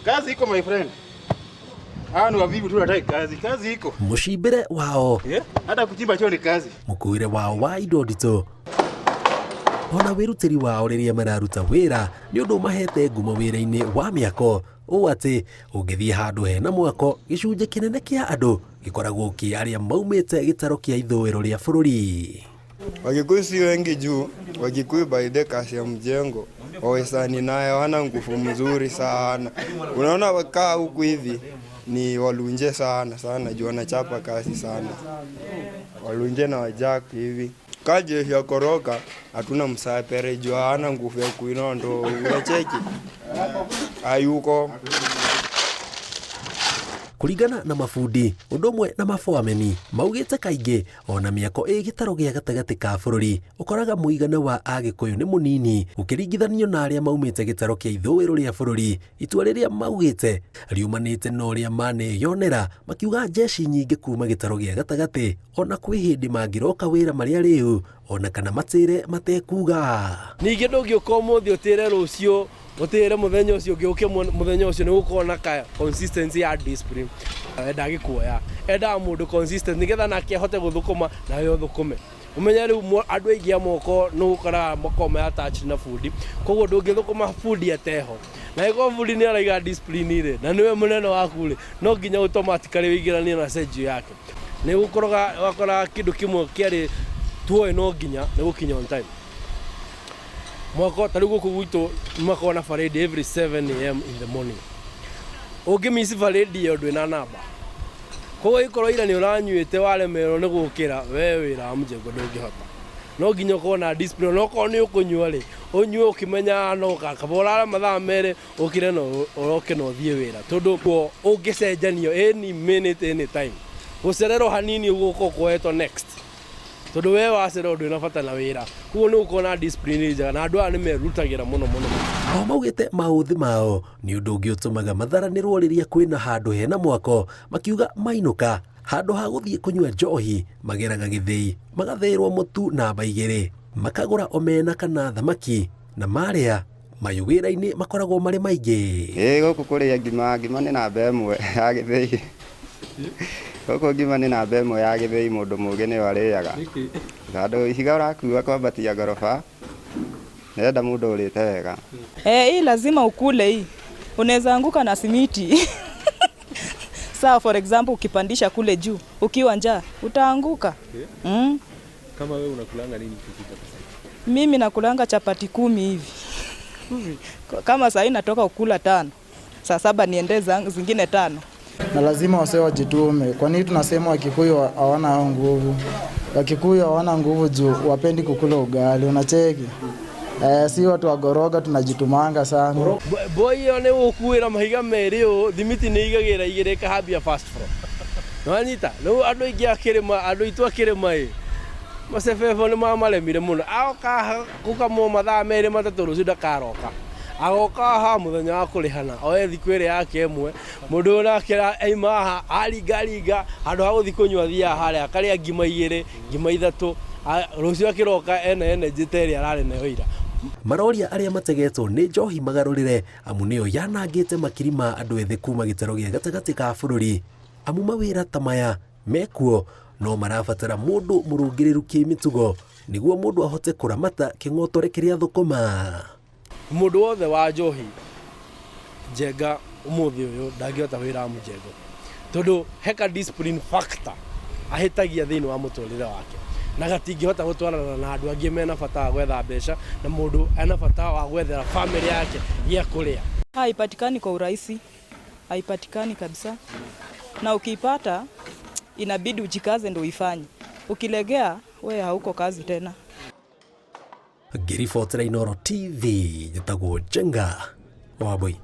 Kazi iko my friend. Hawa ni wavivu tu wanataka kazi. Kazi iko. Mũcimbĩre wao. Yeah. Hata kuchimba choo ni kazi. Mũkuĩre wao wa indo nditũ ona wĩrutĩri wao rĩrĩa mararuta wĩra nĩ ũndũ ũmahete ngumo wĩra-inĩ wa mĩako ũũ atĩ ũngĩthiĩ handũ hena mwako gĩcunjĩ kĩnene kĩa andũ gĩkoragwo kĩ arĩa maumĩte gĩtaro kĩa ithũĩro rĩa bũrũri. Wakikuyu si wengi juu Wakikuyu by the kazi ya mjengo wawezani nayo hawana nguvu mzuri sana. Unaona wakaa huku hivi ni walunje sana sana juu wanachapa kazi sana. Walunje na wajak hivi. Kaa jeshi ya koroka hatuna msapere juu hawana nguvu ya kuinua ndo unacheki. Hayuko. Kũringana na mabundi ũndũ ũmwe na maboameni maugĩte kaingĩ ona mĩako ĩ gĩtarũ gĩa gatagatĩ ka bũrũri ũkoraga mũigana wa Agĩkũyũ nĩ mũnini ũkĩringithanio na arĩa maumĩte gĩtarũ kĩa ithũĩro rĩa bũrũri itua rĩrĩa maugĩte riumanĩte na ũrĩa maneyonera makiuga jeshi nyingĩ kuma gĩtarũ gĩa gatagatĩ ona kwĩ hĩndĩ mangĩroka wĩra marĩa rĩu ona kana matĩre matekuga. Ningĩ ndũngĩũka ũmũthĩ ũtĩre rũciũ ũtĩre mũthenya ũcio ũngĩ ũke mũthenya ũcio nĩ gũkorwo na ka consistency ya discipline. Endaga gĩkuoya endaga mũndũ consistent nĩgetha nake ahote gũthũkũma nawe ũthũkũme. Ũmenye rĩu andũ aingĩ a moko nĩ ũkoraga makoragwo me attached na bundi, koguo ndũngĩthũkũma bundi ateho. Na angĩkorwo bundi nĩ araiga discipline rĩ, na nĩwe mũnene waku rĩ, no nginya automatically wĩingĩranie na schedule yake. Nĩ gũkoraga wakoraga kĩndũ kĩmwe kĩarĩ tuoĩ no nginya nĩ gũkinya on time. Mwako ta rĩu gũkũ gwitũ makoragwo na parade every 7 am in the morning. Ũngĩ miss parade ĩyo ndwĩna namba. Koguo ĩkorwo ira nĩ ũranyuĩte waremerwo nĩ gũkĩra, we wĩra wa mjengo ndũngĩhota. No nginya ũkorwo na discipline ona okorwo nĩ ũkũnyua rĩ, ũnyue ũkĩmenyaga no kaba ũrare mathaa merĩ ũkĩre na ũroke na ũthiĩ wĩra tondũ ũngĩcenjanio any minute any time. Gũcererwo hanini ũguo ũkorwo kuoetwo next. Tondũ we wacererwo ndwĩna bata na wĩra. Koguo nĩ gũkorwo na discipline njega na andũ aya nĩ merutagĩra mũno mũno. O maugĩte maũthĩ mao nĩ ũndũ ũngĩ ũtũmaga matharanĩrwo rĩrĩa kwĩna handũ hena mwako makiuga mainũka handũ ha gũthiĩ kũnyua njohi mageraga gĩthĩi magathĩĩrwo mũtu namba igĩrĩ makagũra omena kana thamaki na marĩa mayũ wĩra-inĩ makoragwo marĩ maingĩ. Ĩĩ gũkũ kũrĩa ngima, ngima nĩ namba ĩmwe ya gĩthĩi. Gũkũ ngima nĩ namba ĩmwe ya gĩthĩi mũndũ mũũgĩ nĩyo arĩaga. Tondũ ihiga ũrakua kwambatia ngoroba, nĩrenda mũndũ ũrĩte wega. Eh, hii lazima ukule hii. Unaweza anguka na simiti. Sawa, for example ukipandisha kule juu ukiwa njaa utaanguka. Kama wewe unakulanga nini ukifika kwa site? Mimi nakulanga chapati 10 hivi. Kama saa hii natoka kukula 5. Saa 7 niende zingine 5. Na lazima wasee wajitume. Kwa nini tunasema Wakikuyu hawana nguvu? Wakikuyu hawana nguvu juu wapendi kukula ugali, unacheki? Si watu wa goroga tunajitumanga sana. Boy ĩyo nĩ gũkuĩra mahiga merĩ ũũ, thimiti nĩ igagĩra igĩrĩ ĩkahambia first floor. Nĩwanyita? Rĩu andũ aingĩ a kĩrĩma, andũ aitũ a kĩrĩma ĩ, macebebo nĩ mamaremire mũno. Agoka haha gũkamwo mathaa merĩ matatũ rũciũ ndakaroka. Agoka haha mũthenya wa kũrĩhana, oe thikũ ĩrĩa yake ĩmwe, mũndũ ũyũ nake aima haha, aringaringa, handũ ha gũthiĩ kũnyua athiaga harĩa, akarĩa ngima igĩrĩ, ngima ithatũ, rũciũ akĩroka ena energy ta ĩrĩa ararĩ nayo ira. Maroria arĩa mategetwo nĩ njohi magarũrĩre amu nĩyo yanangĩte makiri ma andũ ethĩ kuma gĩtarũ gĩa gatagatĩ ka bũrũri amu mawĩra ta maya mekuo no marabatara mũndũ mũrũngĩrĩru kĩmĩtugo nĩguo mũndũ ahote kũramata kĩng'otore kĩrĩa thũkũma. Mũndũ wothe wa njohi njenga ũmũthĩ ũyũ ndangĩhota wĩra wa mũjengo tondũ heka discipline factor ahĩtagia thĩinĩ wa mũtũrĩre wake na gatingĩhota gũtwarana na andũ angĩ mena bata wa gwetha mbeca na mũndũ ena bata wa gwethera family yake gĩa kũrĩa. Haipatikani kwa urahisi, haipatikani kabisa, na ukiipata inabidi ujikaze ndio uifanye. Ukilegea we hauko kazi tena. Ngĩribotera Inooro TV njĩtagwo Njenga Wambui.